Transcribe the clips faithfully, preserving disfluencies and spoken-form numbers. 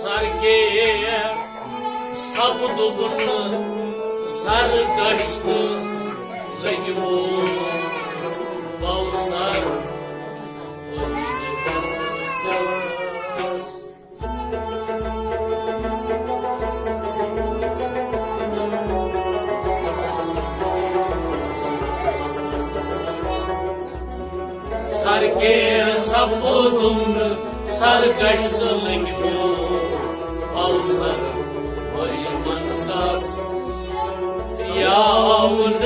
سرکے سپدُم سرگشت لگمو Kausar. سرکے سپدُم سرگشت لگمو Kausar. Women کس یاون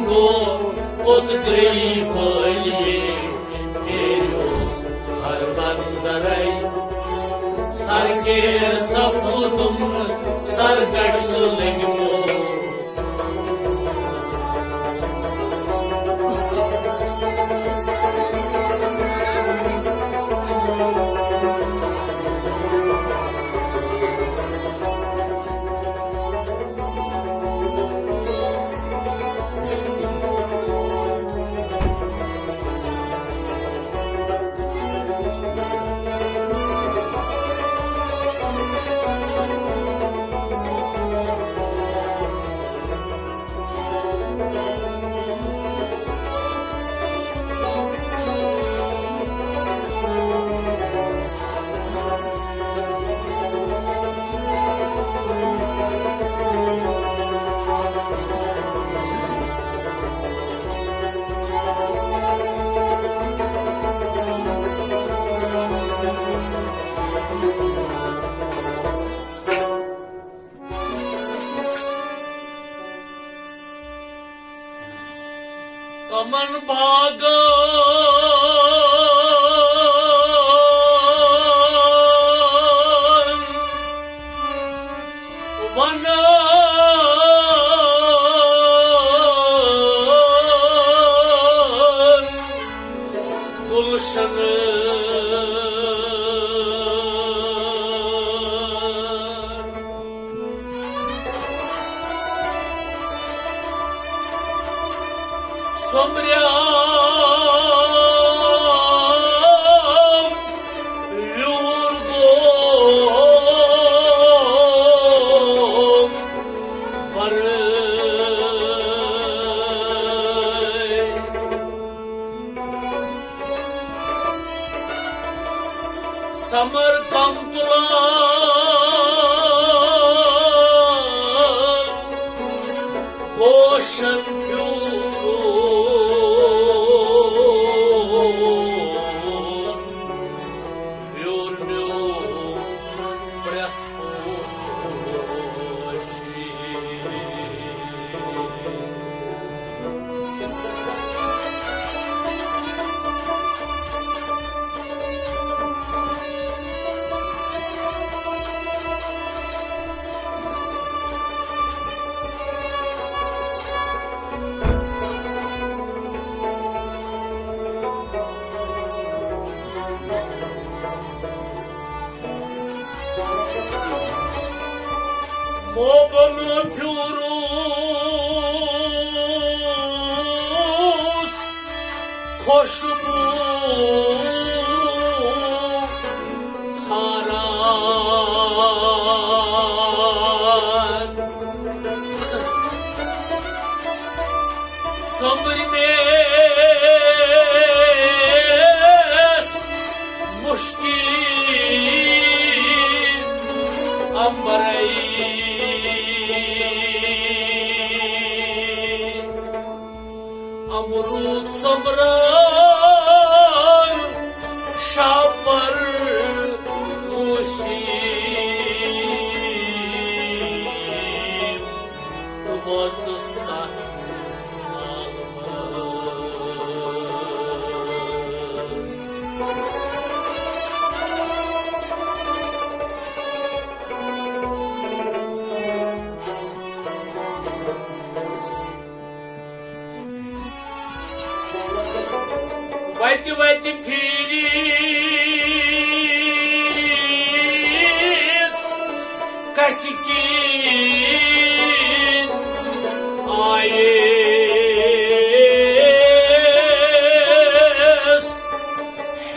گو پوت گئی بلیے۔ میریوس ہر بندرے سرکے سپدُم سرگشت لگمو۔ کمن باغن ونن گلشن۔ سوٚمبریو ویوٗر گوٚو ورٲے۔ سمر کم تُلان پوشن پھیوٗر اوس ویوٚر میون پرٛٮ۪تھ پوشی۔ موبن پھیوٗروٗس خوشبوٗ ژھاران۔ سوٚمبرۍ مےٚ مُشکِل امبرے۔ امروٗد سوٚمبرٲو شاپر روٗسی تہٕ وٲژٕس تتھ عالمس۔ وتہِ وتہِ پھیٖرِتھ کتھِ کِنۍ آیس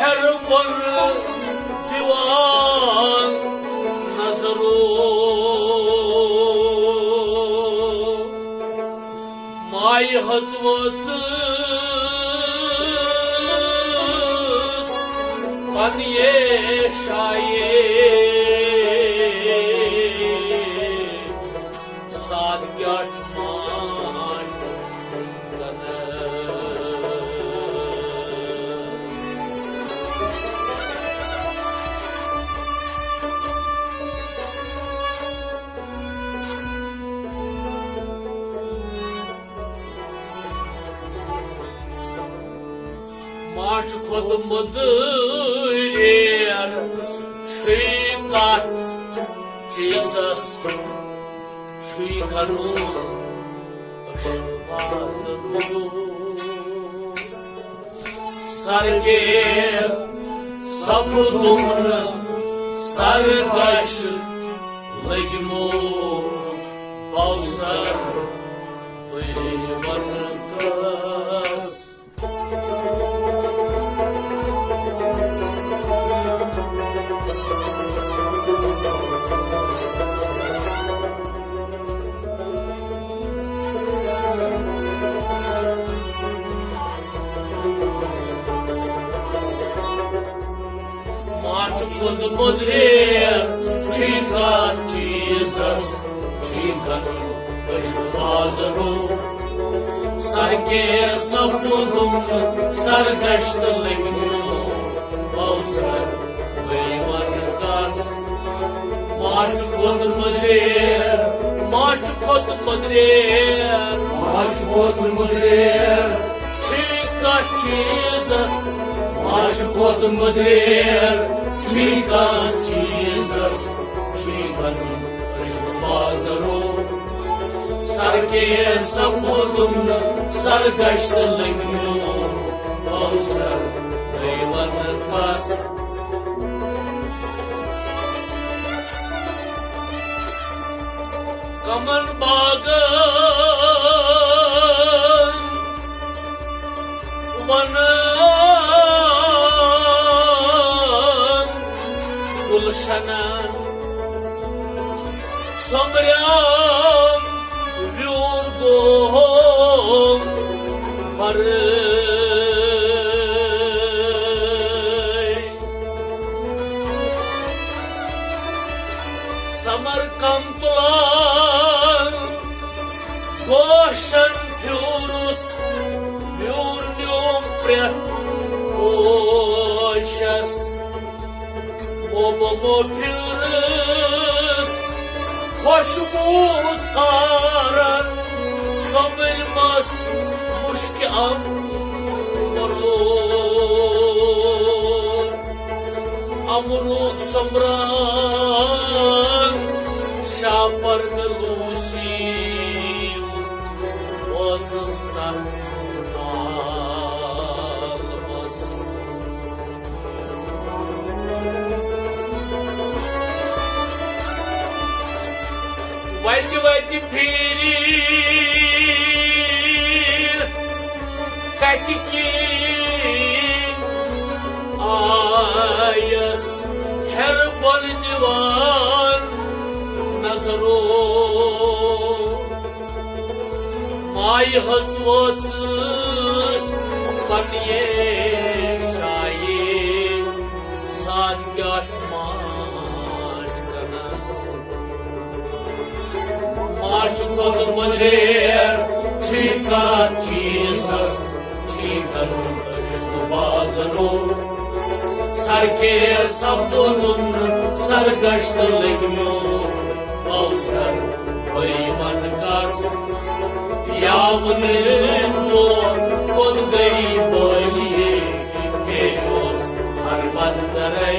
ہیرٕ بۄن دیوان نظرو۔ مایہِ ۂژ ؤژٕس پننہِ شایہِ، ساتھ کیٛاہ چھُ ماجہِ گنہٕ۔ ماجہِ کھۄتہٕ مٔدٕریر چھُے کتھ چیٖزس، چھُے گنُن اشربازرو۔ سرکے سپُدُم نہٕ سرگش لٔگمو کوثر، تُہۍ ونہٕ کس۔ ماجہِ کھۄتہٕ مٔدریر چھُے کتھ چیٖزس، چھُے گنُن اشربازرو۔ سرکے سپُدُم نہٕ سرگش تہٕ لٔگمو کوثر، تُہۍ ونہٕ کس۔ ماجہِ کھۄتہٕ مٔدریر، ماجہِ کھۄتہٕ مٔدریر، ماجہِ کھۄتہٕ مٔدریر چھُے کتھ چیٖزس، ماجہِ کھۄتہٕ مٔدریر چھُے کتھ چیٖزس، چھُے گنُن اشربازرو۔ سرکے سپُدُم نہٕ سرگش تہٕ لٔگمو کوثر، تُہۍ ونہٕ کس۔ کمن باغن ونن گلشنن، سوٚمبریوم ویوٗر گوم برٲے۔ سمر کم تُلان گوشن پھیوٗرُس، ویوٗر نیوٗم پرٛٮ۪تھ پوشس۔ مومہٕ موپھیُرس خوشبوٗ ژھاران، سۄمبٕلۍ مس مُشکہِ امرود۔ امرود سۄمبران شاہ پرنہٕ لوٗسی، وٲژٕس تتھ عالمس۔ وتہِ وتہِ پھیٖرِتھ کتھِ کِنۍ آیس ہیرٕ بۄن دِوان نظرو۔ مایہِ ۂژ وٲژٕس پننہِ شایہِ، ساتھ کیٛاہ چھُ ماجہِ گنس۔ ماجہِ کھۄتہٕ مٔدریر چھُے کتھ چیٖزس، چھُے گنُن اشربازرو۔ سرکے سپُدُم نہٕ سرگش تہٕ لٔگمو کوثر، تُہۍ ونہٕ کس۔ یاوٕ نہٕ دۄہ کوٚت گٔے بٲلی، پھیریوس ہر بندرے۔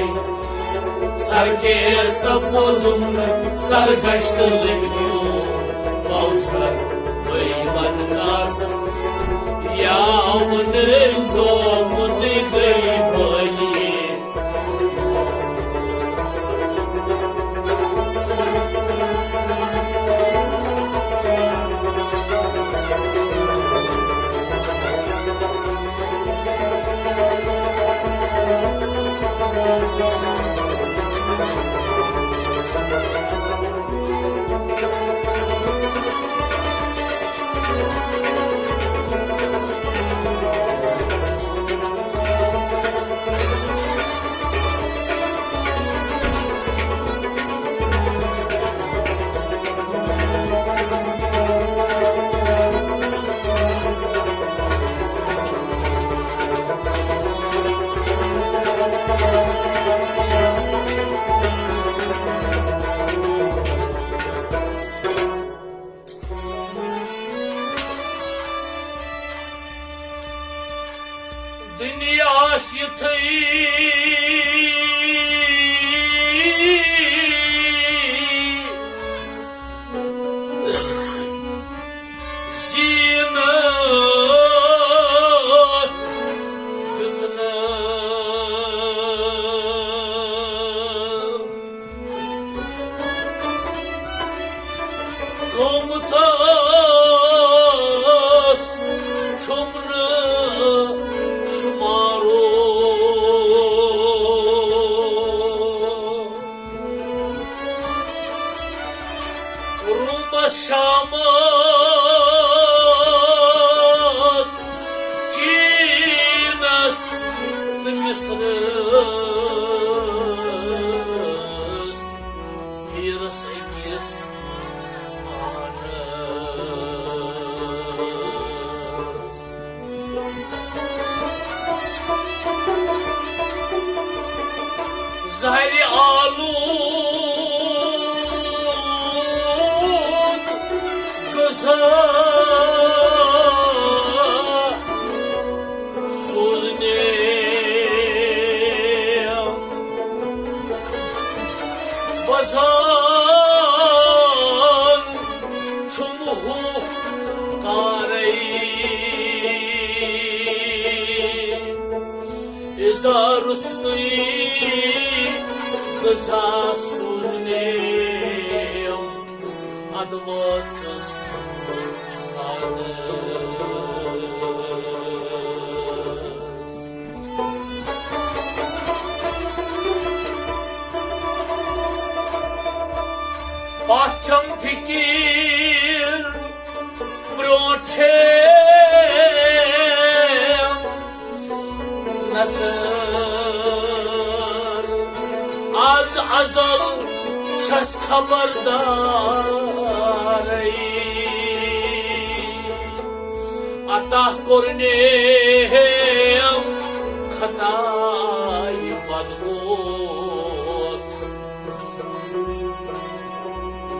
سرکے سپُدُم نہٕ سرگش تہٕ لٔگمو کوثر، تُہۍ ونہٕ کس۔ یاوٕ نہٕ دۄہ کوٚت گٔے بٲلی۔ دُنیاہَس یِتھُے زیٖنَت دِژنَس۔ قۭمتَس چھُم نہٕ شُمارو۔ رومس، شامس، چینس تہٕ مصرس پیرس أکِس پانس۔ زہرِ آلوٗد غذا سوٗزنیم۔ وَزان چھُم ہُہ کارَے۔ اِزا رُسنُے غذا سوٗزنیم، اَدٕ وٲژٕس سانَس۔ پتھ چھم فکر، برونٛٹھ چھے نظر۔ از ازل چھس خبردارے، عطا کوٚرنیم خطا یہِ بدموس۔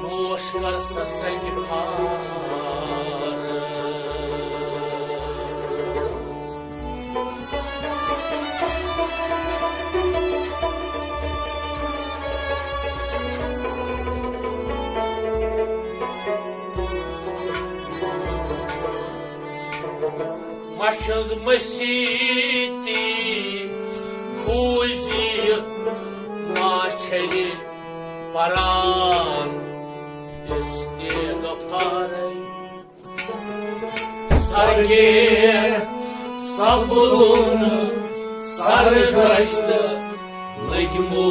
نوش کر سا سنگہِ فارس۔ مَچھِ ہٕنٛز مٔسیٖتی بوٗزِتھ ما چھیٚرِ پران استغفارے۔ سرگے سبلُن سرگشت لٔگمو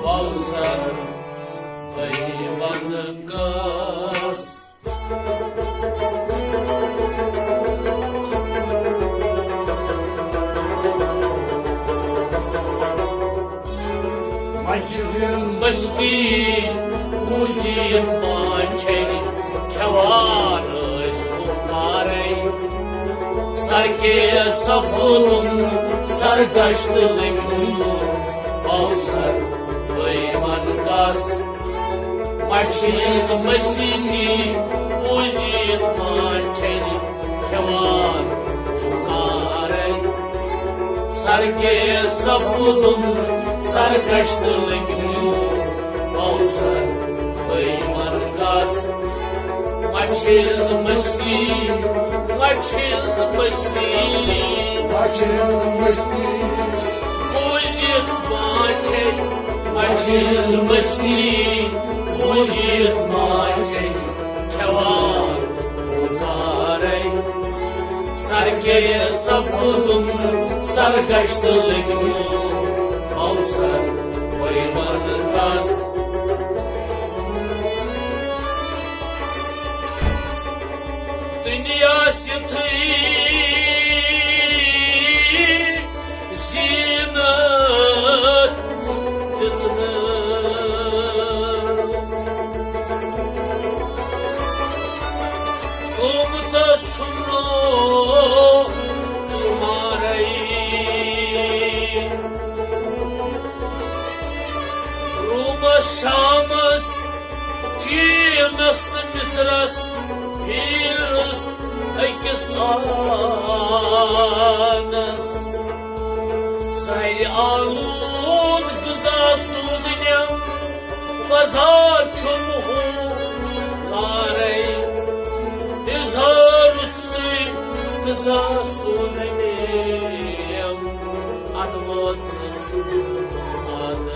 بوسر، بٔے ونہٕ کس۔ مَچھِ ہٕنٛز مٔستی بوٗزِتھ ما چھیٚرِ کھٮ۪وان ٲسۍ ہُہ پارے۔ سرکے سفولُن سرگشت لٔگمُت بوسر، بٔے ونہٕ کس۔ مَچھِ ہٕنٛز مٔستی بوٗزِتھ ما چھیٚرِ کھٮ۪وان ہُہ پارے۔ سرکے سفولُن سرگشت لٔگمُت بوسر، بٔے ونہٕ کس۔ مَچھِ ہٕنٛز مٔستی، مَچھِ ہٕنٛز مٔستی، مَچھِ ہٕنٛز مٔستی بوٗزِتھ ما چھیٚرِ، مَچھِ ہٕنٛز مٔستی بوٗزِتھ ما چھیٚرِ کھٮ۪وان ہُہ پارے۔ سرکے سفولُن سرگشت لٔگمُت شامس، چینس تہٕ مصرس، پھیرس أکِس آنس۔ زہرِ آلود غذا سوٗزنٮ۪م، بازار چھُم ہُہ کارے۔ اظہارس تہٕ غذا سوٗزنٮ۪م، ادٕ وٲژٕس سادس۔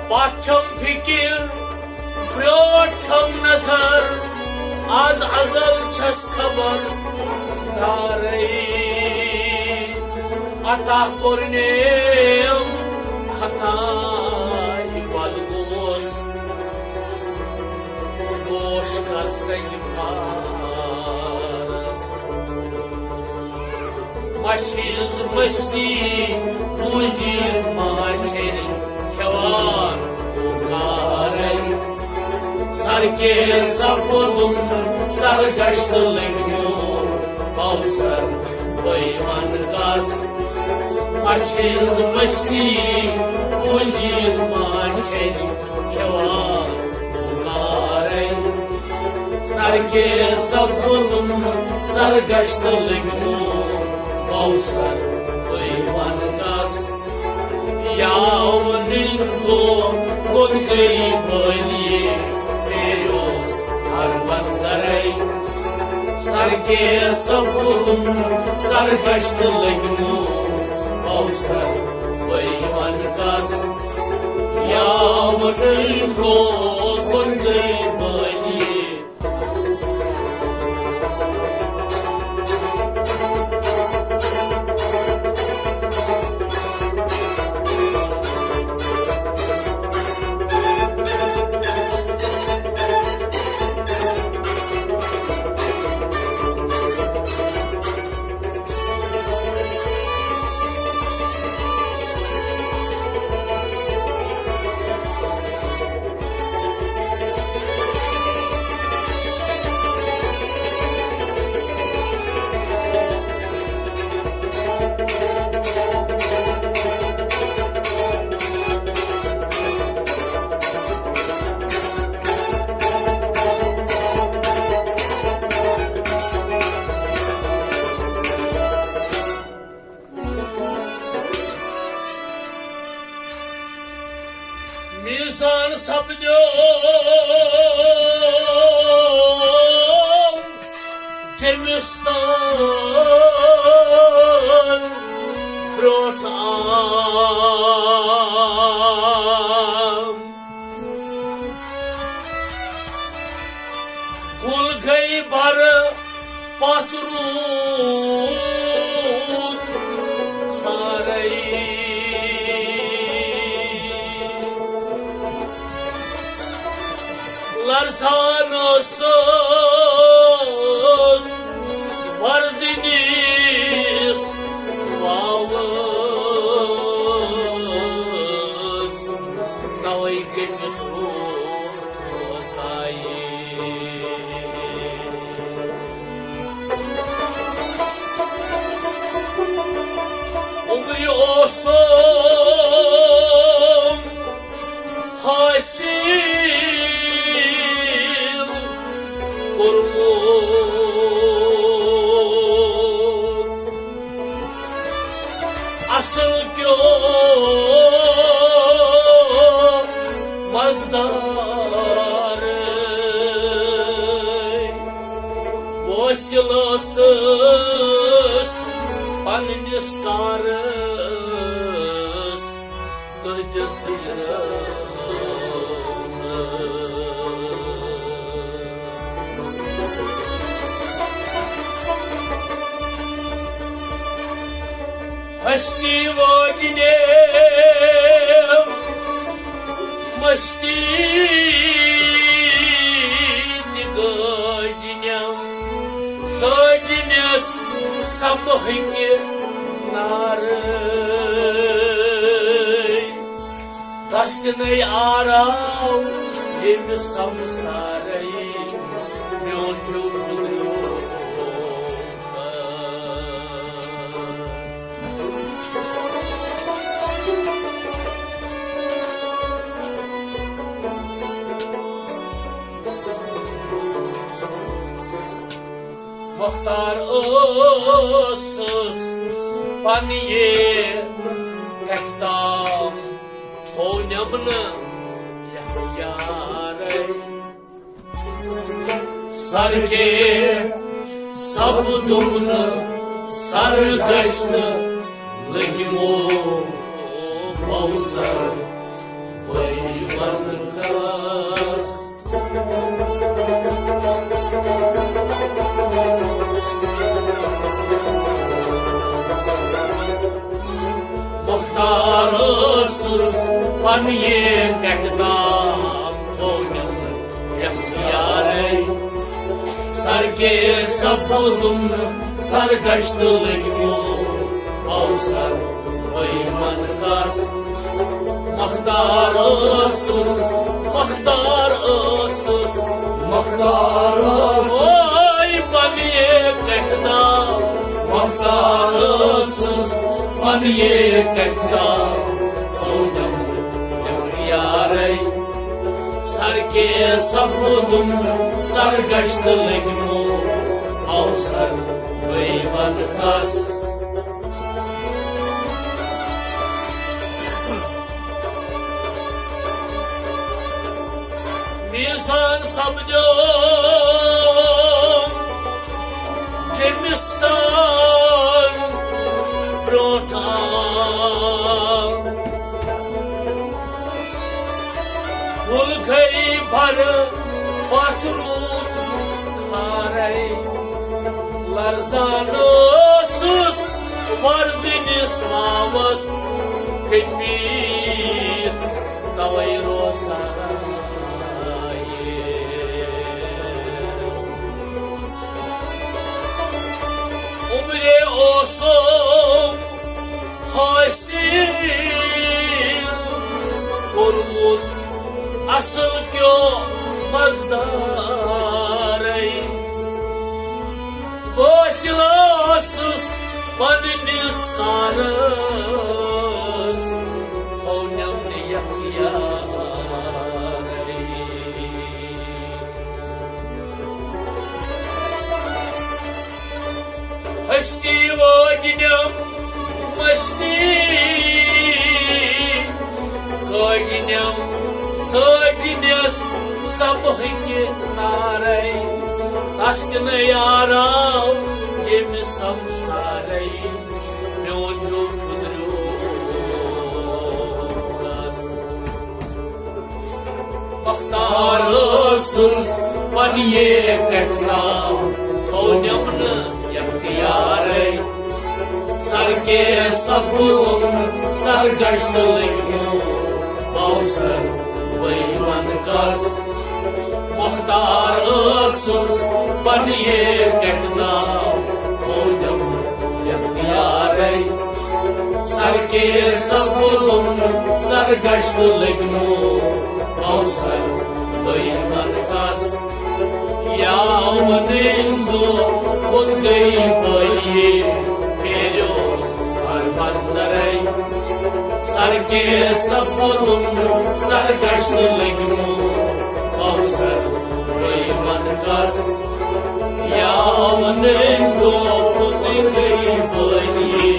پتھ چھم فکر، برونٛٹھ چھم نظر، از ازل چھس خبر دارے۔ عطا کوٚرنیم خطا، یہِ بل گوس، گوش کر سنگہِ پارس۔ مَچھِ ہٕنٛز مستی بوٗزِتھ ماچھرِ کھٮ۪وان پُکارے۔ سر کے سفرُن سرگشت لٔگمُت کوثر بٲے وَن کَس۔ مَچھِ ہٕنٛز مستی بوٗزِتھ ماچھرِ کھٮ۪وان پُکارے۔ سر کے سفرُن سرگشت لٔگمُت کوثر بٲے وَن کَس۔ یاو نِل کو خود گئی بٲلی پھیریوس ہر بندرے۔ سر کے سفرُن سرگشت لٔگمُت کوثر بٲے وَن کَس۔ یاو نِل کو خود گئی بٲلی۔ میزان سپدیو جمِس تام برونٛٹھ آم۔ گُل گٔے بَرٕ پَتھ روٗد خارے۔ لرزان ٲسٕس وردنِس واوس، توے گٔمٕژ روٗد اوساے۔ عمرِ اوسُم حٲصِل کوٚرمُت۔ اصل کیو مزدار وٲصِل ٲسٕس پننِس کارس تہٕ دِتُے رٲونہٕ۔ ہستی وٲجنیم مستی تہِ گٲجنیم، سٲجنس سمہٕ ہیٚکہِ نارے۔ تس تہِ نے آراو ییٚمہِ سمسارے میون ہیوٗ ہیوٗ۔ مۄختار ٲسٕس پننہِ کتھِ تام تھوونم نہٕ یتھ یارے۔ سرکے سپدُم نہٕ سرگشت لگمو کوثر بے ونکس۔ مۄختار ٲسٕس پننہِ کتھِ تام تھوونم یتھ یارے۔ سرکے سپدُم نہٕ سرگشت لگمو کوثر بے ونکس۔ مۄختار ٲسٕس، مۄختار ٲسٕس، مۄختار ٲسٕس۔ اوے پننہِ کتھِ تام، مۄختار ٲسٕس پننہِ کتھِ تام تھوونم یتھ یارے۔ سرکے سپدُم نہٕ سرگشت لگمو کوثر بے ونکس۔ میزان سپدیو جمستان برونٹھا۔ کُل گٔے بھر پتھ روٗد کھارے۔ لرزان اوسُس وردنِس ناوس کٔپِتھ توے روزان۔ عمرے اوسُم حٲصِل کوٚرمُت اصل کیو مزدارے۔ فٲصلہٕ اوسُس پننِس کارس تھوونم نہٕ یتھ یارے۔ ہستی وٲجنم مستی کٲجنم سٲجنس سمہٕ ہٕکہِ نارے۔ تس تہِ نہٕ یاراو ییٚمہِ سمسارے میون ہیوٗ پھُدریوس۔ مۄختار ٲسٕس پننہِ کتھِ تام تھوونم نہٕ یتھ یارے۔ سرکے سپدُم نہٕ سرگشت لگمو کوثر بے ونکس۔ مۄختار ٲسٕس پننہِ کتھِ تام تھوونم نہٕ یتھ یارے۔ سرکے سپدُم نہٕ سرگشت لگمو کوثر بے ونکس۔ یا ونندو خود گئی پٲلی پھیریوس ہر بندرے۔ سرکے سپدُم نہٕ سرگشت لگمو کوثر بے ونکس۔ یا ونندو خود گئی پٲلی۔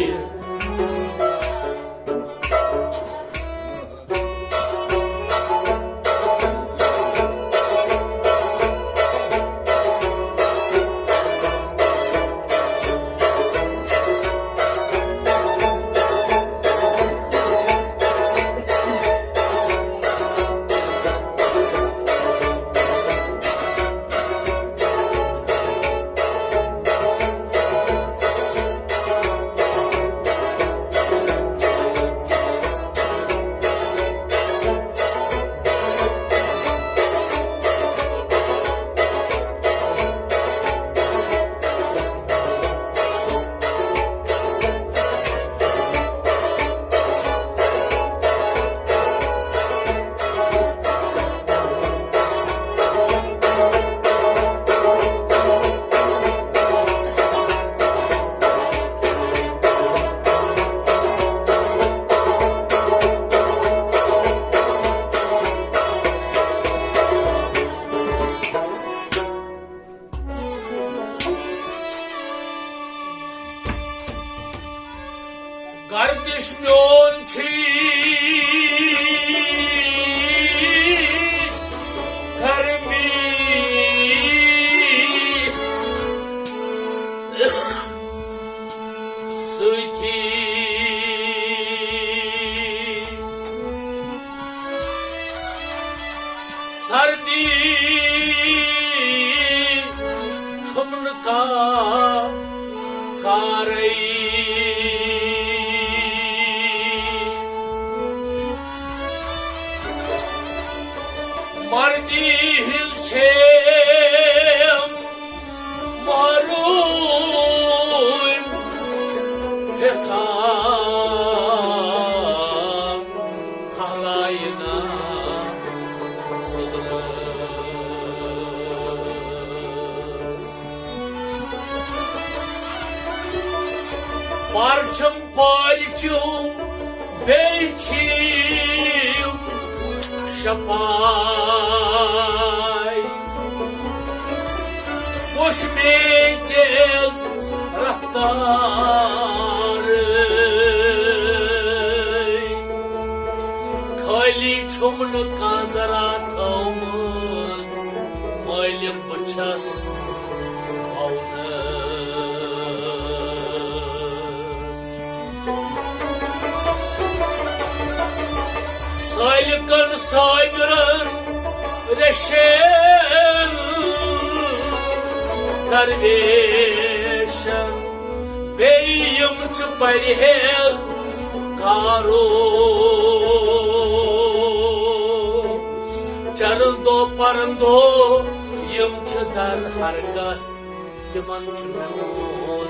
گردش میون چھی گرمی سۭتی۔ سردی چھُم نہٕ کانٛہہ کارٕے۔ مردی ہٕنٛز چھیم محروم ہیتھا کہلائے نا سُدرس۔ پرچم پرچم بیٚیہِ چھِم شپاے۔ وُچھ مےٚ تیز رفتار، خٲلی چھُم نہٕ کانٛہہ ذرا تھوٚومُت، مٲلِک بہٕ چھَس پاونَس۔ سٲلِکن صٲبرن ریشن درویشن، بیٚیہِ یِم چھِ پرہیز کارو۔ چرندو پرندو یِم چھِ در حرکت، تِمن چھُ میون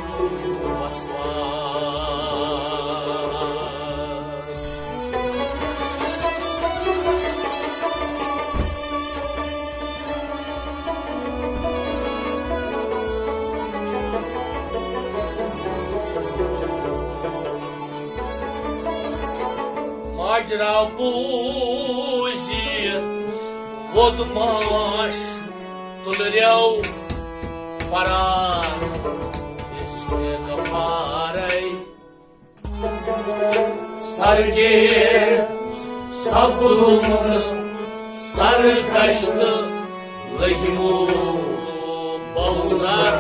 وسواس۔ ماجرا بوٗزِتھ ووٚد ماش تُلریو پران اس غفارے۔ سرگے سپدُم سرگشت لگمو بوسر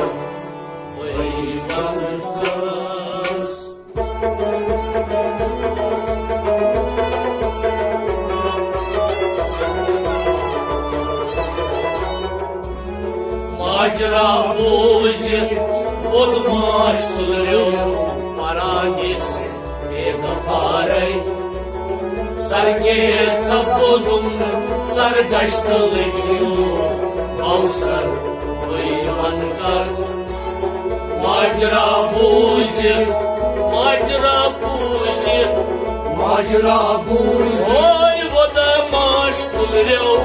ویوندس۔ ماجرا بوزِتھ ووٚد ماش تُلریو پرانِس بے غفارے۔ سرگے سپدُم سرگشت لگیو بوسر ویوندس۔ ماجرا بوٗزِتھ، ماجرا بوٗزِتھ، ماجرا بوٗزِتھ۔ ہوے ووٚد ماش تُلریو۔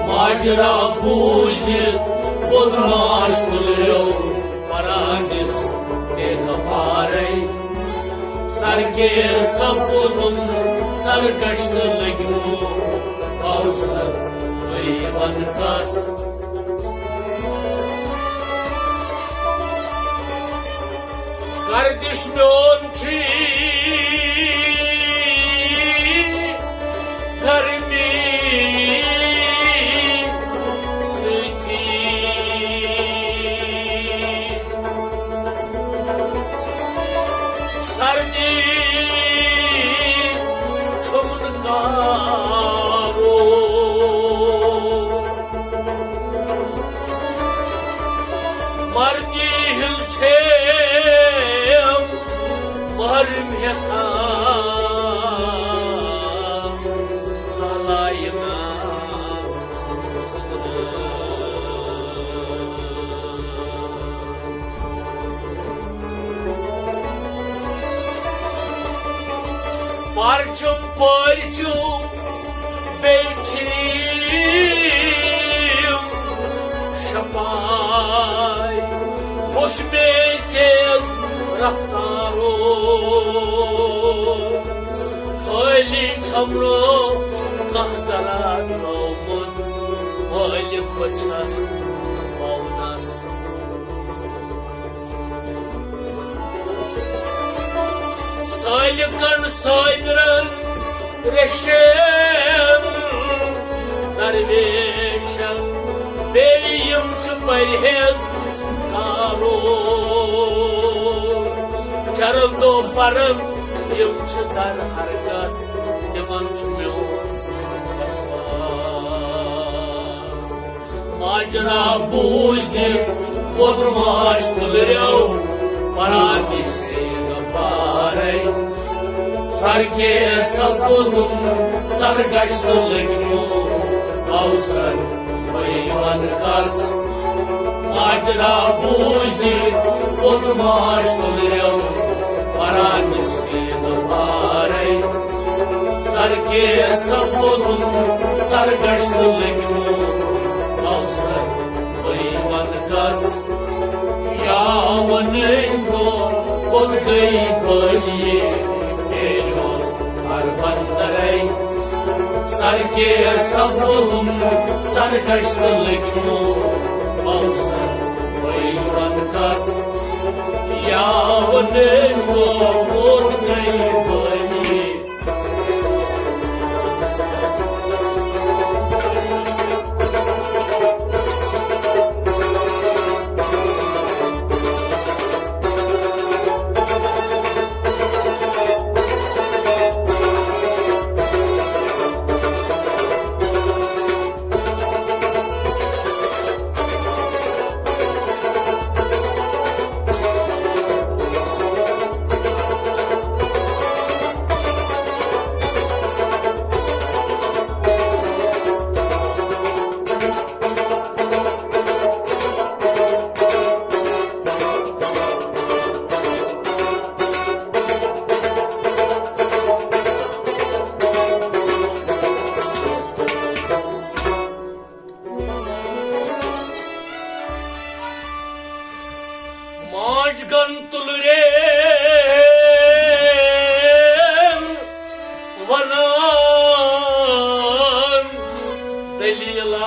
ماجرا بوٗزِتھ ووٚد ماش تُلریو پرانِس بے غفارے۔ سرگے سپدُم سرگشت لگیو بوسر ویوندس۔ گردش میون چھی گرمی سۭتی۔ سردی چھُم نہٕ کارو۔ مردی ہٕنٛز چھیم محرم ہیٚتھا کھلاینا سُدرس۔ پرچم پرچم بیٚیہِ چھِم شپاے، وُچھ مےٚ تیز رفتارو۔ خٲلی چھَم نہٕ کانٛہہ ذرا ترٛوومُت، مٲلِک بہٕ چھَس پاونَس۔ خالقن صابرن ریشن درویشن، بیٚیہِ یِم چھِ پرہیز کارو۔ چرن دو پرن یِم چھِ در حرکت، تِمن چھُ میون وسواس۔ ماجرا بوٗزِتھ ووٚدماش تُلریو پران سیٖدٕ پارے۔ سر کے سپُدُم سرگشت لٔگِمو کوثر بٲے وَن کَس۔ ماجرا بوٗزِتھ ووٚدماش تُلریو پران سیٖدٕ پارے۔ سر کے سپُدُم سرگشت لٔگِمو کوثر بٲے وَن کَس۔ یا وَنٕنۍ دۄہ کوٚت گٔے بٲلی، تیٚلہِ اوس ہر بندرے۔ سر کے سپُدُم سرگشت لٔگِمو کوثر بٲے وَن کَس۔ یا وَنٕنۍ دۄہ کوٚت گٔے بٲلی۔ ماج گن تُلرٮ۪ن وَنان دٔلیٖلہ۔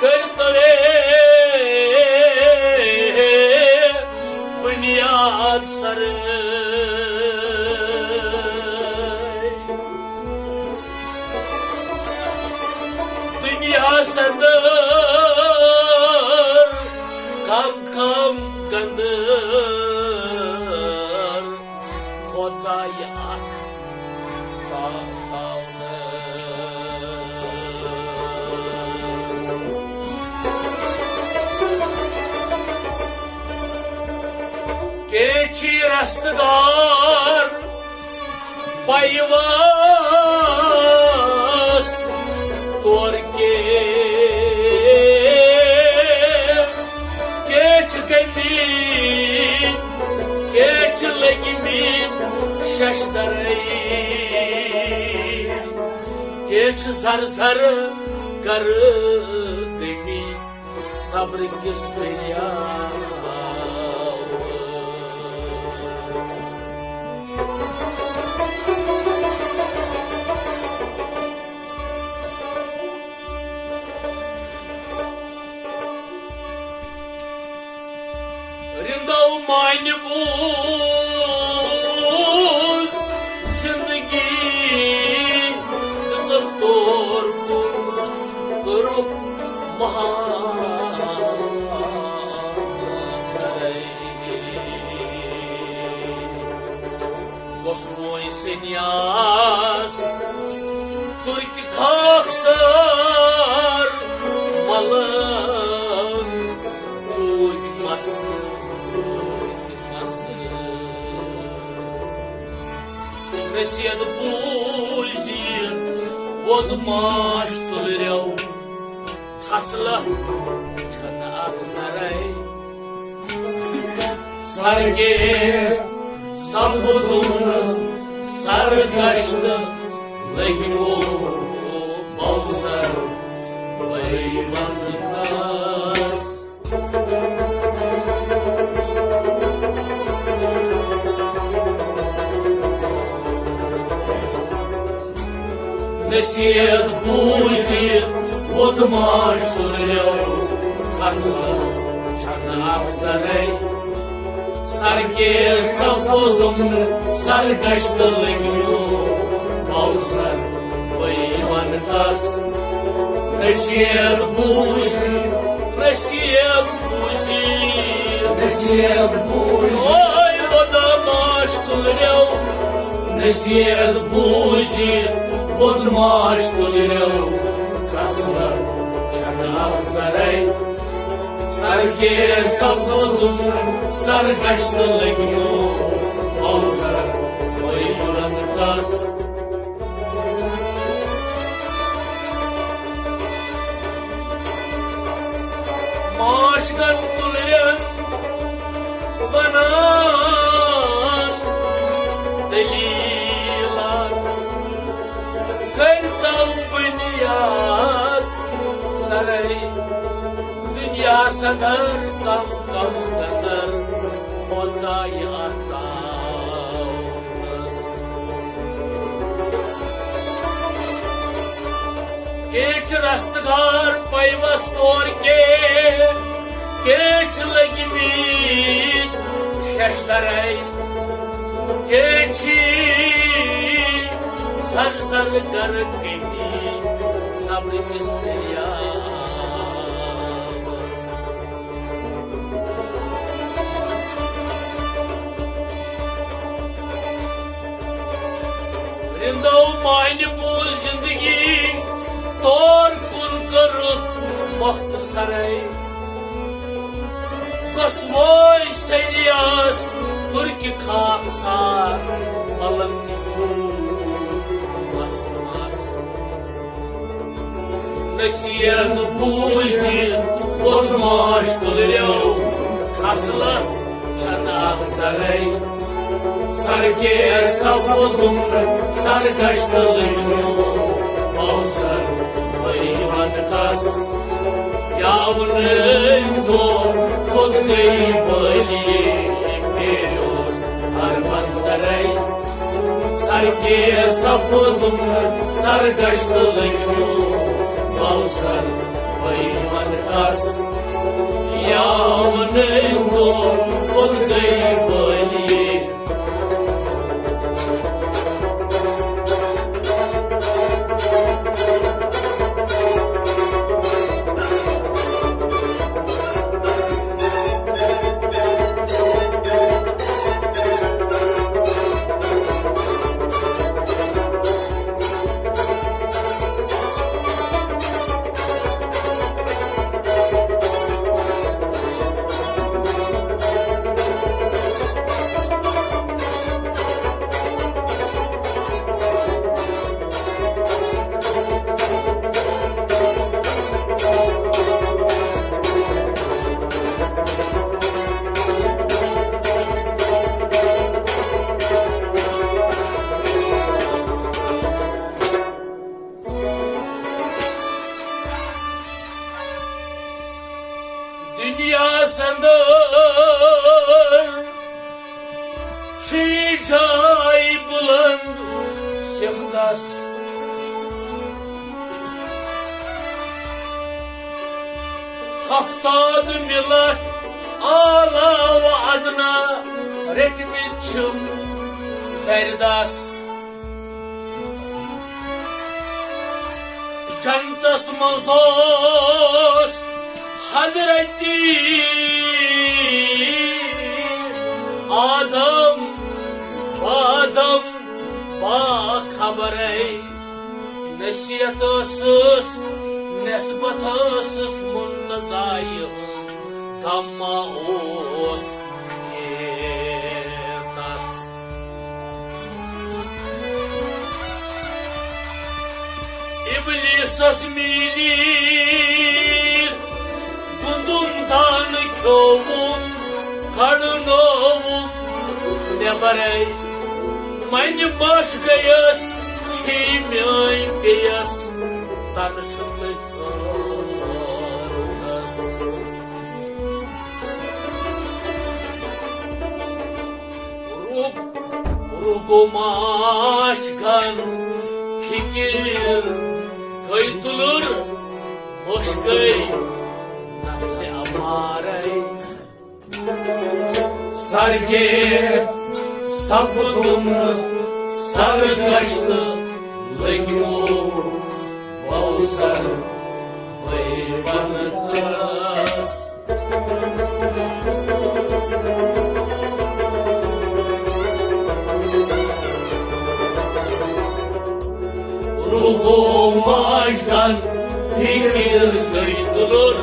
کٔرۍ تو ہے بُنیاد سرٕے۔ دُنیاہَس اندر کم کم گندٕ کھوژایہِ اکھ تاونہٕ۔ کینٛہہ چھی رستگار پیواس تور کے، کیچ گٔمٕتۍ، کیچ لٔگمٕتۍ ششدرے، کیچ زر زر کر دٔمی۔ صبر کِس دٔریاوٕ۔ رِندو مانہِ بوٗز زِندگی دِژٕکھ تور کُن، کٔرٕکھ محال سرے۔ گوٚژھ وۄنۍ سنیاس تُرکہِ خاکسار ملن، چوٗکۍ مسہٕ، چوٗکۍ مسہٕ۔ نصیحت بوٗزِتھ ووٚد ماش تُلریو، خصلت چھنہٕ اتھ ذرے۔ سرگے سپُدُن سرگشت لٔگِمو بوسر وَے وَنہٕ کَس۔ نصیحت بوٗزِتھ ووٚد ماش تُلریو، اصل چھنہٕ افسرے۔ سر کے سفو دوٚپنہٕ سرگشت لٔگِو کوثر بٔے ونہٕ تس۔ نصیحت بوٗزِو، نصیحت بوٗزِو، نصیحت بوٗزِو۔ اوے وۄدا ماش تُلرٮ۪و، نصیحت بوٗزِو، وۄد ماش تُلرٮ۪و۔ خصلت چھنہٕ افسرے۔ سر کے سفو دوٚپنہٕ سرگشت لٔگِو کوثر بٔے ونہٕ تس۔ ماش گن تُلرٮ۪ن ونان دٔلیٖلہ، کٔرۍتو بُنیاد سرے۔ دُنیا صدر کم کم قدر کھوژایہِ اتھ تاونس۔ کینٛہہ چھِ رستگار پیوس تور کے، کینٛہہ چھِ لٔگۍ مٕتۍ شش درے، کینٛہہ چھِ زر زر گرٕ گٔمٕتۍ صبر کِس دٔریاوس۔ رِندو مانہِ بوٗز زِندگی، تور کُن کٔرٕکھ مۄختہٕ سرے۔ گۄسوے سریاس تُرکہِ خاک سار، ملنگ چھُ مست مست۔ نصیحت بوٗزِتھ ووٚن ماش تُلرٮ۪و، خصلت چھنہٕ اکھ زرے۔ سر کے سفو دوٚپنہٕ سرگشت لٔگِو کوثر بٔے ونہٕ تس۔ یاونہٕ دۄہ کوٚت گٔے بٲلی، پھیریوس ہر بندرے۔ سر کے سفو دوٚپنہٕ سرگشت لٔگِو کوثر بٔے ونہٕ تس۔ یاونہٕ دۄہ کوٚت گٔے بٲلی۔ دُنیاہس اندر چھُ یہِ جاے بُلند سِمتس۔ ہفتاد مِلت اعلیٰ و ادنیٰ رٔٹمٕتۍ چھِم دردس۔ جنتس منٛز اوس حضرت آدم، آدم باخبرے۔ نصیحت ٲسٕس، نسبت ٲسٕس منتظایہِ ہٕنٛز، غم ما اوس کینٛہہ تس۔ ابلیسس میٖلی گُندُم دانہٕ کھیوٚوُم، کڑنووُم نٮ۪برے۔ منہِ بش گٔیس، چھے میٲنۍ پیٚیس، تنہٕ چھُ تٔتھۍ ٲرکس۔ روٚگ، روٚگو ماچھ گن فِکِر، گٔے تُلُر، مٔش گٔے نفسِ امارے سرگے سپدُم سرگشت لگمو بوسر ویون کس۔ روگو ماجگن فکر گئی دلر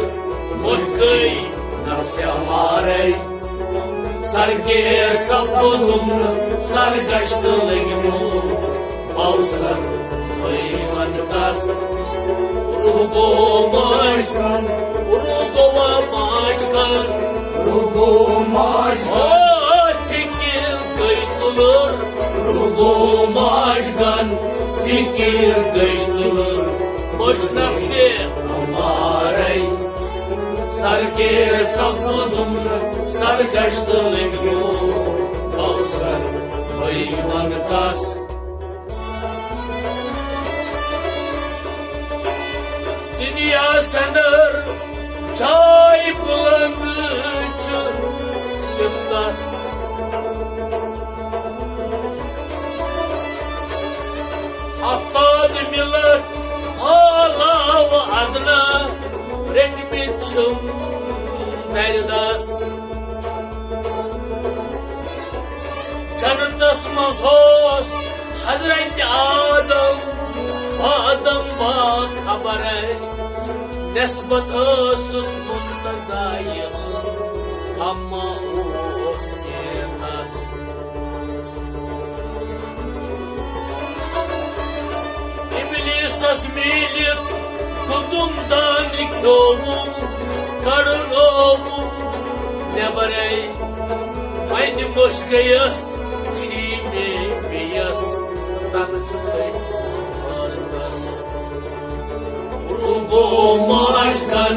مشکئی نفسِ امارے سرگے سپدُم سرگشت لگمو بوسر ویون کس۔ روگو ماجگن، روگو ماجگن، روگو ماجگن۔ او فکر گئی تلر، روگو ماجگن، فکر گئی تلر۔ مش نفسِ امارے سرگے سپدُم سرگشت لگمو بوسر ویون کس۔ دنیا سندر چاے بلند چھ سپتس۔ ہفتاد ملت اعلیٰ و ادنیٰ رٔٹمٕتۍ چھِم درِ دس۔ جنتس منٛز اوس حضرت آدم، آدم باخبرے، نسبت ٲسٕس منتظایہِ، اما اوس نیتس۔ ابلیسس میٖلِتھ گُدُم دانہٕ کھیوٚوُم، کڑنووُم نٮ۪برَے۔ وۄنۍ مٔشرٲیِس چھی مےٚ بیٚیِس، تَنہٕ چھُ تٔتھۍ عٲدس۔ روگو ماجگن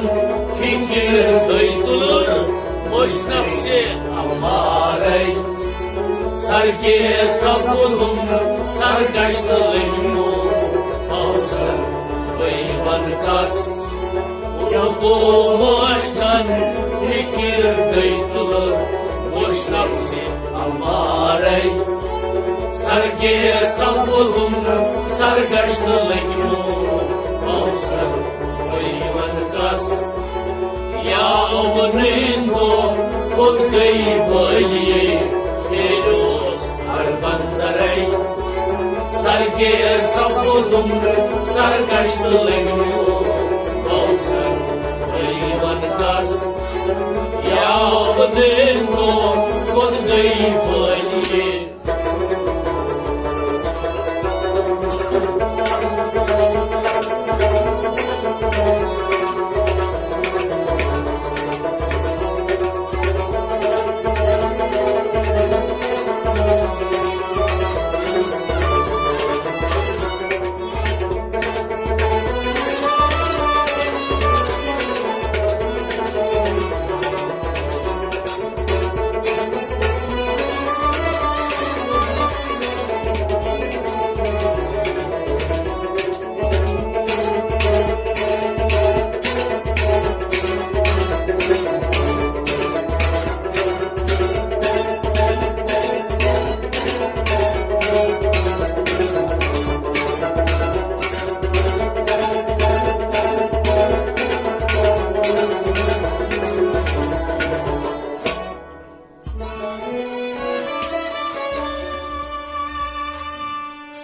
فکر گئی تلر، مش نفسِ امارے سرگے سپدُم سرگشت لگمو بوسر ویون کس۔ روگو ماجگن فکر گئی تلر، مش نفسِ امارے سرگے سپدُم سرگشت لگمو بوسر ویون کس۔ یا نیندو خود گئی بلیے پھیروس ہر بندرے سرگے سپدُم سرگشت لگمو بوسر ویون کس۔ یا نیندو خود گئی بلیے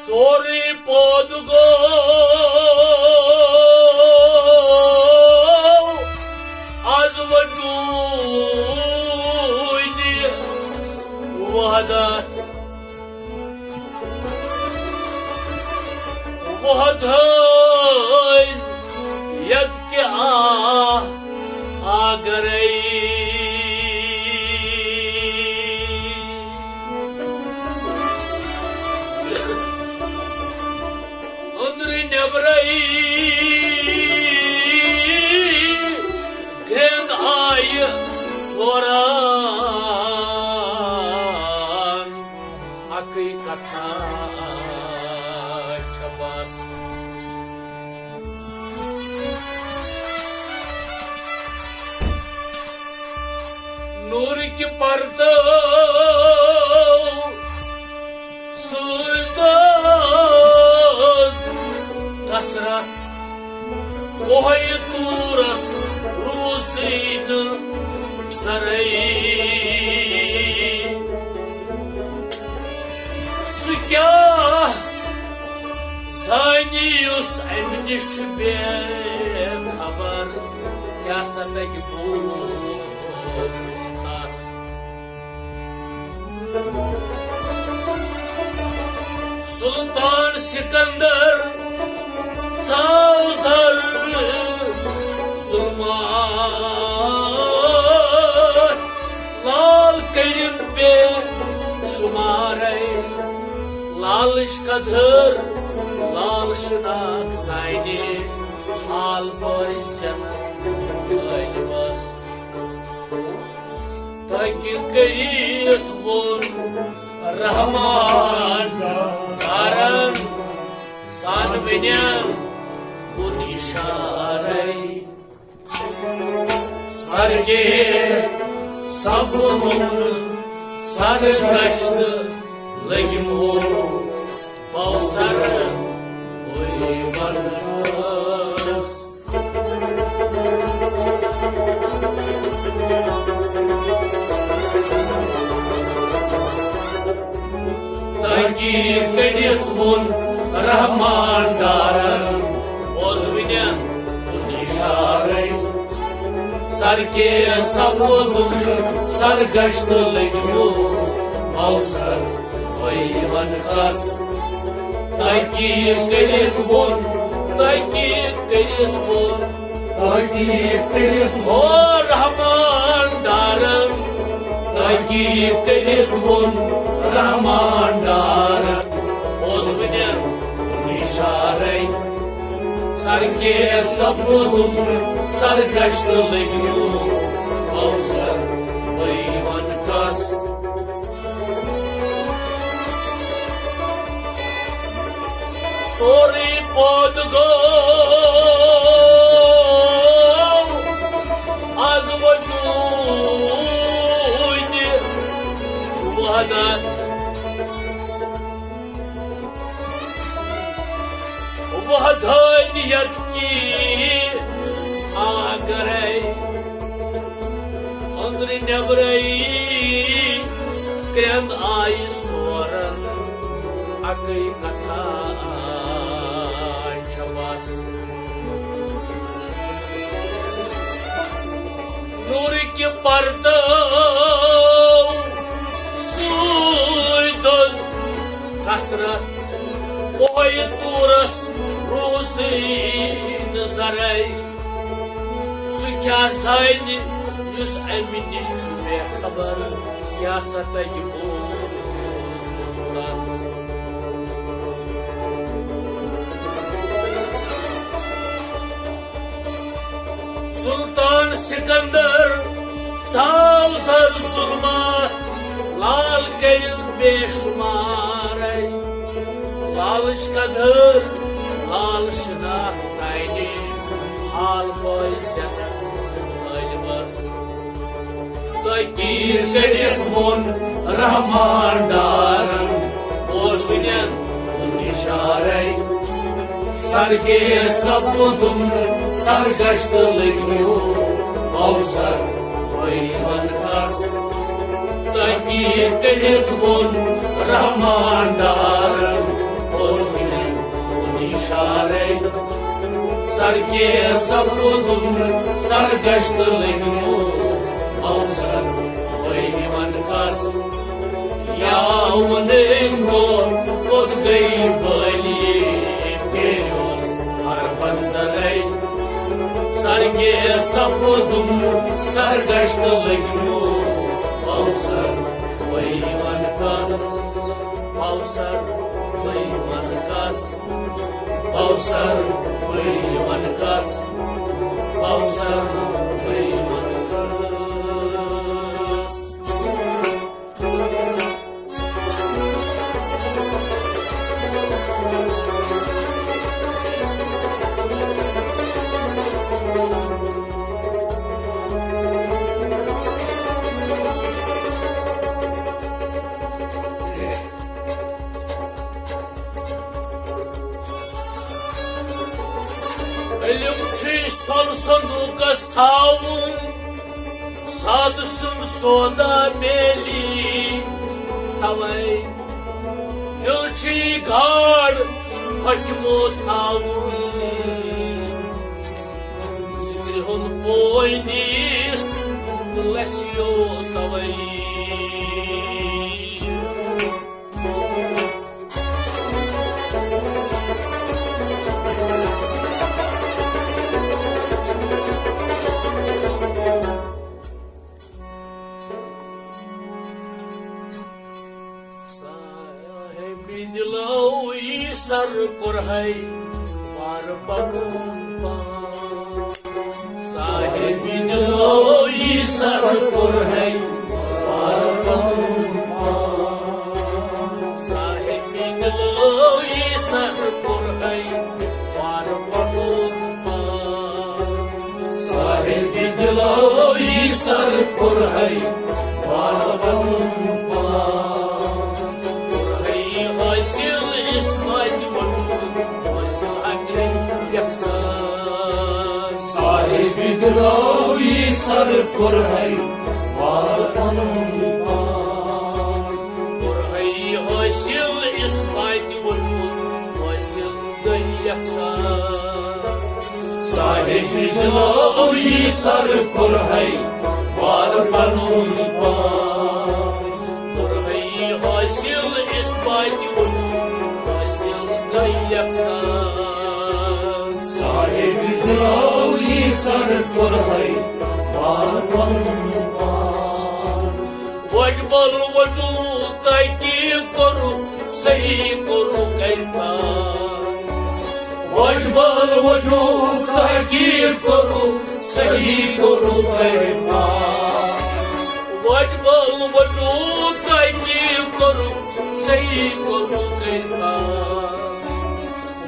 سورُے پود گوٚو از وجوٗدِ وحدت۔ وحدٲنیت کہِ آ، آگرے۔ أنٛدرٕ نٮ۪برَے گرٛنٛد آیہِ سوران، اَکٕے کتھا چھےٚ بس۔ کہِ پردو سۭتۍ دوٚز کثرت کوہہِ طورس روٗزٕے نہٕ سرے۔ سُہ کیٛاہ زانہِ یُس اَمہِ نِش چھُ بے خبر، کیٛاہ سا تَگہِ بوزُن تَس؟ سلطان سکندر ژاو در ظلمات، لال کٔرِن بے شمارے۔ لالٕچ قدر، لال شناخت زانہِ، حال بٲرِش جنت غٲلبس۔ تحقیق کٔرِتھ ووٚن رحمان دارن، زانوٕنٮ۪ن کُن اشارے۔ سرگے سپُدُم سرگشت لٔگِم ہو بوسر ہوئی ونس۔ تحقیق کٔرِتھ ووٚن رحمان ڈارن، بوزوٕنٮ۪ن کُن اشارے۔ سرگے سپُدُم سرگشت لٔگِم ہو بوسر ہوئی ونس۔ تحقیق کٔرِتھ ووٚن، تحقیق کٔرِتھ ووٚن، تحقیق کٔرِتھ ووٚن رحمان ڈارن۔ تحقیق کٔرِتھ ووٚن رحمان ڈارن، بوزوٕنٮ۪ن کُن اشارے۔ سرگے سپُدُم سرگشت لٔگِم ہو بوسر ہوئی ونس۔ سورُے پٲدٕ گوٚو از وجوٗدِ وحدت، وحدانیت کی آگرے۔ أنٛدرٕ نٮ۪برَے کرٛٮ۪نٛد آیہِ سورن، اَکٕے کتھا چھےٚ بس۔ نوٗرٕکۍ پردو سۭتۍ دوٚز کثرت، کوہہِ طورس روٗزٕے نہٕ ذرے۔ سُہ کیٛاہ زانہِ یُس اَمہِ نِش چھُ بے خبر، کیٛاہ سا تَگہِ بوزُن تَس؟ سلطان سکندر ژاو در ظلمات، لال کٔرِن بے شمارے۔ لالٕچ قدر، لال شناخت زانہِ، حال پٲے زینن غٲلبس۔ تحقیق کٔرِتھ ووٚن رحمان ڈارن، بوزوٕنٮ۪ن کُن اشارے۔ سرگے سپُدُم سرگشت لٔگِم ہو بوسر ہوئی ونس۔ تحقیق کٔرِتھ ووٚن رحمان ڈارن، بوزوٕنٮ۪ن کُن اشارے۔ سرگے سپُدُم سرگشت لٔگِم ہو بوسر ہوئی ونس۔ یا وُنِم دۄہ کوٚت گٔے بٲلی، پھیریوس ہر بندرے۔ سرگے سپُدُم سرگشت لٔگِم ہو بوسر ہوئی ونس۔ بوسر ہوئی ونس۔ بوسر ہوئی ونس۔ بوسر ہوئی ونس۔ علم چھُے سۄن صندوٗقس تھاوُن، سادٕ سُنٛد سودا میلی توے۔ دِل چھُے گاڈ حٲکمو تھاوُن، ذِکرِ ہُنٛد پوے نیٖس تہٕ لَسیو توے۔ صاحبِ دِلو یی سر کوٚرہے وارٕ پنُن پان۔ صاحبِ دِلو یی سر کوٚرہے وارٕ پنُن پان۔ صاحبِ دِلو یی سر کوٚرہے وارٕ پنُن پان۔ صاحبِ دِلو یی سر کوٚرہے وارٕ پنُن پان۔ کوٚرہے حٲصِل اِس پاتہِ وجوٗد، حٲصِل عقلہِ یکسان۔ صاحبِ دِلو یی سر کوٚرہے وارٕ پنُن پان۔ کوٚرہے حٲصِل اِس پاتہِ وجوٗد، حٲصِل گٔے یکسان۔ صاحبِ دِلو یی سر کوٚرہے وارٕ پنُن پان۔ کوٚرہے حٲصِل اِس پاتہِ وجوٗد، حٲصِل گٔے یکسان۔ صاحبِ دِلو یی سر کوٚرہے وارٕ پنُن پان۔ وجبل وجوٗد تحقیق کوٚرُکھ، صحیح کوٚرُکھ عرفان۔ وجبل وجوٗد تحقیق کوٚرُکھ، صحیح کوٚرُکھ عرفان۔ وجبل وجوٗد تحقیق کوٚرُکھ، صحیح کوٚرُکھ عرفان۔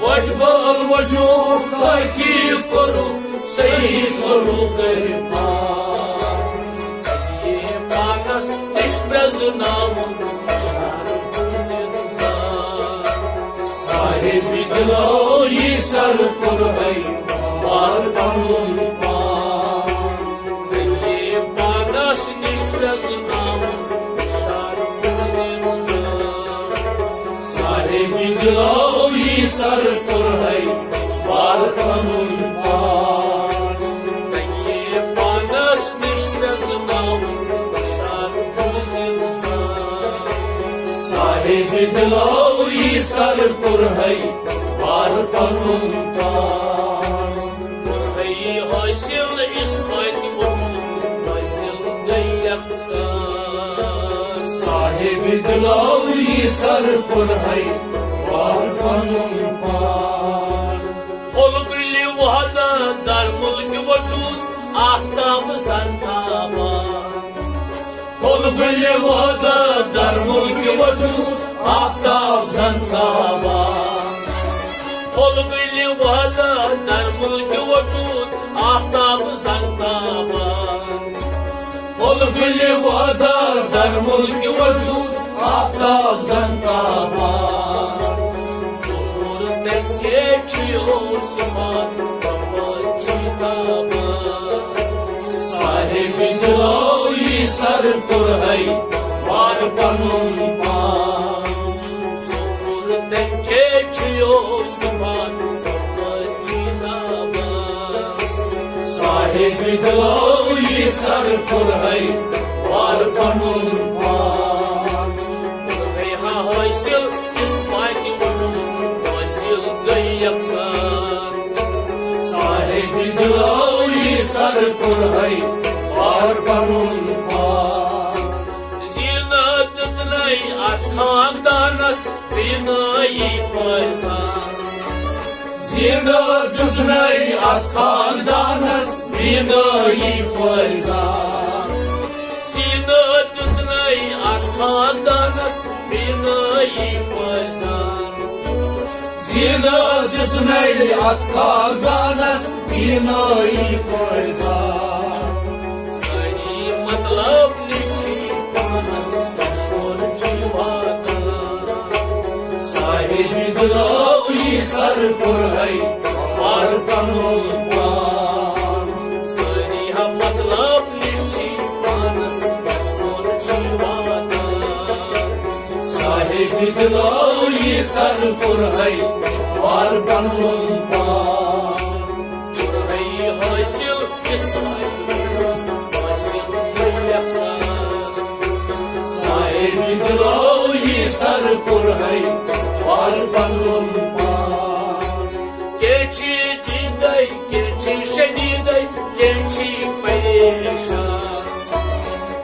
وجبل وجوٗد تحقیق کوٚرُکھ، صحیح کوٚرُکھ عرفان۔ یہِ پانس نِش پرٛزناوُن، صاحبِ دِلو یی سر کوٚرہے وارٕ پنُن پان۔ یہِ پانس نِش پرٛزناوُن، صاحبِ دِلو یی سر کوٚرہے وارٕ پنُن پان۔ یہِ پانس نِش پرٛزناوُن، صاحبِ دِلو یی سر کوٚرہے وارٕ پنُن پان۔ کوٚرہے حٲصِل اِس پاتہِ وجوٗد، حٲصِل گٔے یکسان۔ صاحبِ دِلو یی سر کوٚرہے وارٕ پنُن پان۔ پھوٚل گُلہِ وحدت در مُلکِ وجوٗد، آفتاب زن تابان۔ پھوٚل گُلہِ وحدت در مُلکِ وجوٗد، آفتاب زن تابان۔ پھوٚل گُلہِ وحدت در مُلکِ وجوٗد، آفتاب زن تابان۔ پھوٚل گُلہِ وحدت در مُلکِ وجوٗد، آفتاب زن تابان۔ ظہوٗر تٔمۍ کہِ چھُ یِہوٚے صفات، وفات چھُ تابان۔ صاحبِ دِلو یی سر کوٚرہے وارٕ پنُن پان۔ ظہوٗر تٔمۍ کہِ چھُ یِہوٚے صفات، وفات چھُ تابان۔ صاحبِ دِلو یی سر کوٚرہے وارٕ پنُن پان۔ کوٚرہے ہا حٲصِل اِس پاتہِ وجوٗد، حٲصِل گٔے یکسان۔ صاحبِ دِلو یی سر کوٚرہے وارٕ پنُن پان۔ زینت دِژنَے اَتھ خاندانس بینٲیی پٲیزان۔ زینت دِژنَے اَتھ خاندانس بینٲیی پٲیزان۔ زینت دِژنَے اَتھ خاندانس بینٲیی پٲیزان۔ زینت دِژنَے اَتھ خاندانس بینٲیی پٲیزان۔ سٲری مطلب نِش چھِ پانس دستور چھِ واتان۔ صاحبِ دِلو یی سر کوٚرہے وارٕ پنُن سر کوٚرہے وار پنُن پان۔ کوٚرہے حٲصِل اسماعیل حٲصِل یَژھان۔ صاحب دِلو یہِ سر کوٚرہے وار پنُن پان۔ کیچی دیدے، کیچی شدیدے، کیچی پریشان۔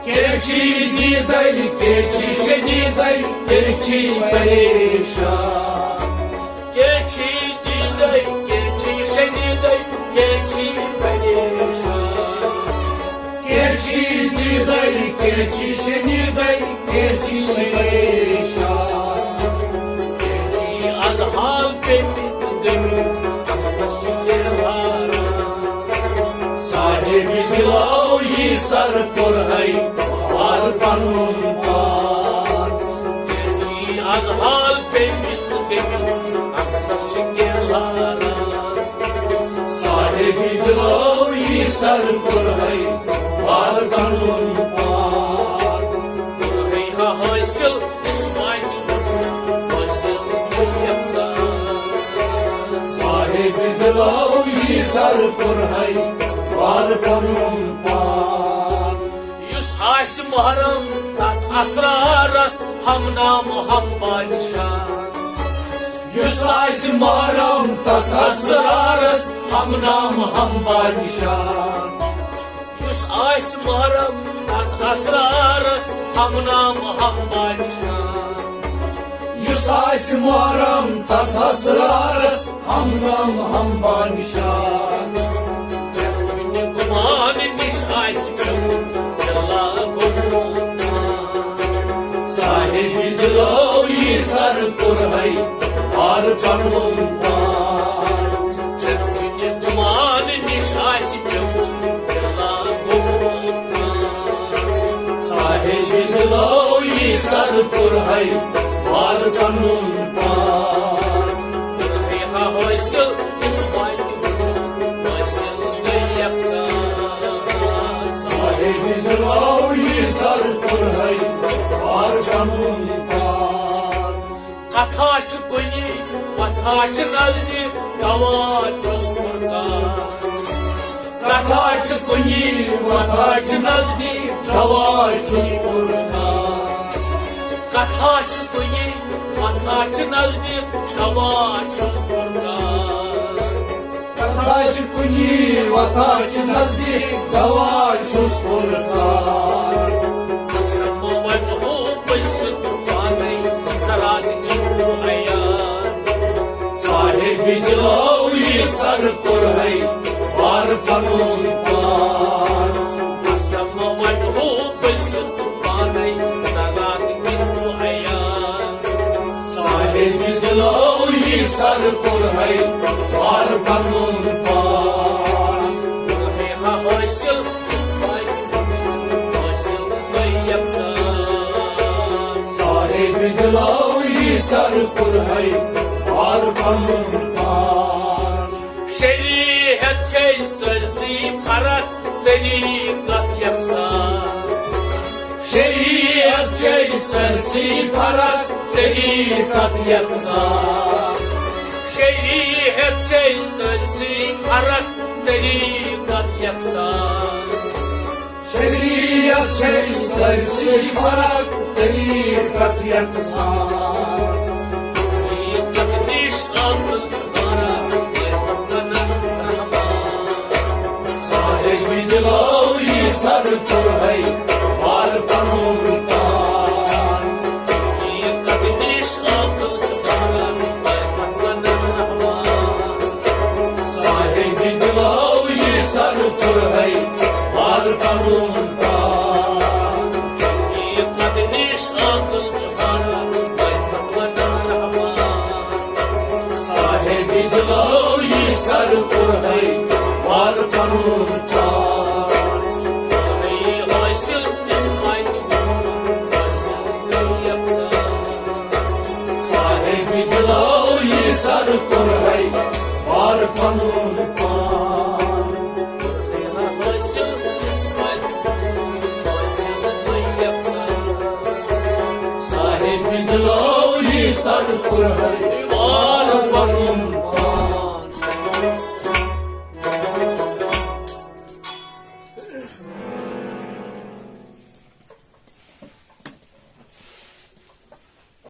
کیچی دیدے، کیچی شدیدے، کیچی پریشان۔ کیچی دیدے، کیچی شدیدے، کیچی پریشان۔ کیچی دیدے، کیچی شدیدے، کیچی پریشان۔ کیچی از حال پیٚمٕتۍ گٔمٕتۍ، اکثر چھِ کینٛہہ لاران۔ صاحب دِلو یہِ سر کوٚرہے وار پنُن پان۔ کیچی از حال پیٚمٕتۍ گٔمٕتۍ، اکثر چھِ کینٛہہ لاران۔ صاحب دِلو یہِ سر کوٚرہے وار پنُن پان۔ کوٚرہے ہا حٲصِل اسماعیل حٲصِل یَژھان۔ صاحب دِلو یہِ سر کوٚرہے وار پنُن پان۔ یُس آسہِ محرم تتھ اسرارس ہم نام ہم بانشان۔ یُس آسہِ محرم تتھ اسرارس ہم نام ہم بانشان۔ یُس آسہِ محرم تتھ اسرارس ہم نام ہم بانشان۔ یُس آسہِ محرم تتھ اسرارس ہم نام ہم بانشان۔ پرٛٮ۪تھ کُنہِ گُمان نِش آسہِ پیوٚمُت دِلا گوٚمُت۔ صاحب دِلو یہِ سر کوٚرہے وار پنُن پان۔ پرٛٮ۪تھ کُنہِ گُمان نِش آسہِ پیوٚمُت دِلا گوٚمُت۔ صاحب دِلو یہِ سر کوٚرہے وار پنُن پان۔ کوٚرہے ہا حٲصِل اسماعیل حٲصِل گٔے یَژھان۔ صاحب دِلو یہِ سر کوٚرہے وار پنُن پان۔ کتھا چھِ کُنی، وتھا چھِ نزدیٖک، گواہ چھُس فرقان۔ کتھا چھِ کُنی، وتھا چھِ نزدیٖک، گواہ چھُس فرقان۔ کتھا چھِ کُنی، وتھا چھِ نزدیٖک، گواہ چھُس فرقان۔ کتھا چھِ کُنی، وتھا چھِ نزدیٖک، گواہ چھُس فرقان۔ سماوت ہو پٔژھِتھ پانے، سرات کِنۍ چھُ عیان۔ صاحب دِلو یہِ سر کوٚرہے وار پنُن پان۔ سماوت ہو پٔژھِتھ پانے، سرات کِنۍ چھُ عیان۔ صاحب دِلو یہِ سر کوٚرہے وار پنُن پان۔ کوٚرہے ہا حٲصِل اسماعیل حٲصِل گٔے یَژھان۔ صاحب دِلو یہِ سر کوٚرہے وار پنُن پان۔ شریعت چھے سٲرسٕے فرق طریقت یکسان۔ شریعت چھے سٲرسٕے فرق طریقت یکسان۔ شریعت چھے سٲرسٕے فرق طریقت یکسان۔ شریعت چھے سٲرسٕے فرق طریقت یکسان۔ حقیقت نِش عقل چھُ باران، صاحب دِلو یہِ سر کوٚرہے وار پنُن پان۔ حقیقت نِش عقل چھُ باران، صاحب دِلو یہِ سر کوٚرہے وار پنُن پان۔ حقیقت نِش عقل چھُ باران، صاحب دِلو یہِ سر کوٚرہے وار پنُن پان۔ کوٚرہے حٲصِل یُس وۄنۍ حٲصِل گٔے یکسان۔ صاحب دِلو یہِ سر کوٚرہے وار پنُن پان۔ کوٚرہے حٲصِل یُس وۄنۍ حٲصِل گٔے یکسان۔ صاحب دِلو یہِ سن قرآن